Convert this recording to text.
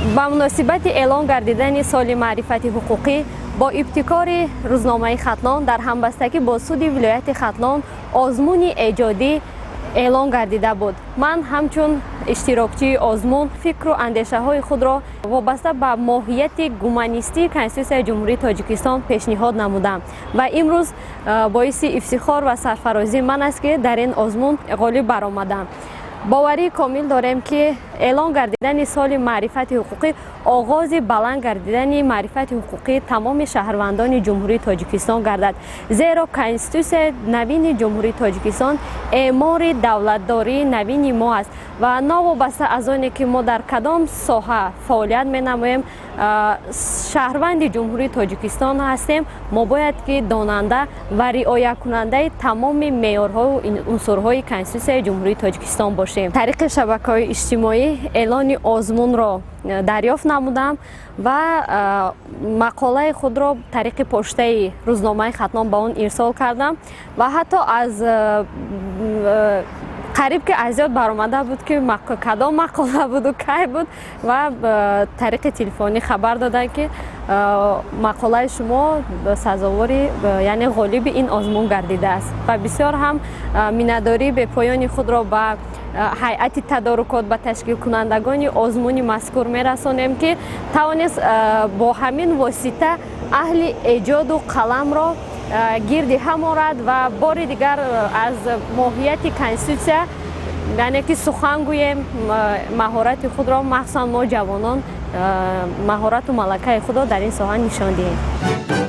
Ба муносибати эълон гардидани соли маърифати ҳуқуқӣ бо ибтикори рӯзномаи «Хатлон» дар ҳамбастагӣ бо суди вилояти Хатлон озмуни эҷодӣ эълон гардида буд. Ман ҳамчун иштирокчии озмун фикру андешаҳои худро вобаста ба моҳияти гуманистии Конститутсияи Ҷумҳурии Тоҷикистон пешниҳод намудам ва имрӯз боиси ифтихор ва сарфарозии ман аст, ки дар ин озмун ғолиб баромадам. Боварии комил дорем, ки эълон гардидани соли маърифати ҳуқуқӣ оғози баланд гардидани маърифати ҳуқуқии тамоми шаҳрвандони Ҷумҳурии Тоҷикистон гардад, зеро Конститутсияи навини Ҷумҳурии Тоҷикистон эъмори давлатдории навини мо аст ва новобаста аз оне ки мо дар кадом соҳа фаъолият менамоем, шаҳрванди Ҷумҳурии Тоҷикистон ҳастем. Мо бояд ки донанда ва риоякунандаи тамоми меъёрҳову унсурҳои Конститутсияи Ҷумҳурии Тоҷикистон бошем. Тариқи шабакаҳои иҷтимоӣ эълони озмунро дарёфт намудам ва мақолаи худро тариқи поштаи рӯзномаи «Хатлон» ба он ирсол кардам ва ҳатто аз қариб ки аз ёд баромада буд, ки кадом мақола буду кай буд, ва тариқи телефонӣ хабар доданд, ки мақолаи шумо сазовори, яъне ғолиби ин озмун гардидааст. Ва бисёр ҳам миннатдории бепоёни худро ба ҳайати тадорукот, ба ташкилкунандагони озмуни мазкур мерасонем, ки тавонист бо ҳамин восита аҳли эҷоду қаламро гирди ҳам орад ва бори дигар аз моҳияти Конститутсия, яъне ки сухан гӯем, маҳорати худро, махсусан мо ҷавонон, маҳорату малакаи худро дар ин соҳа нишон диҳем.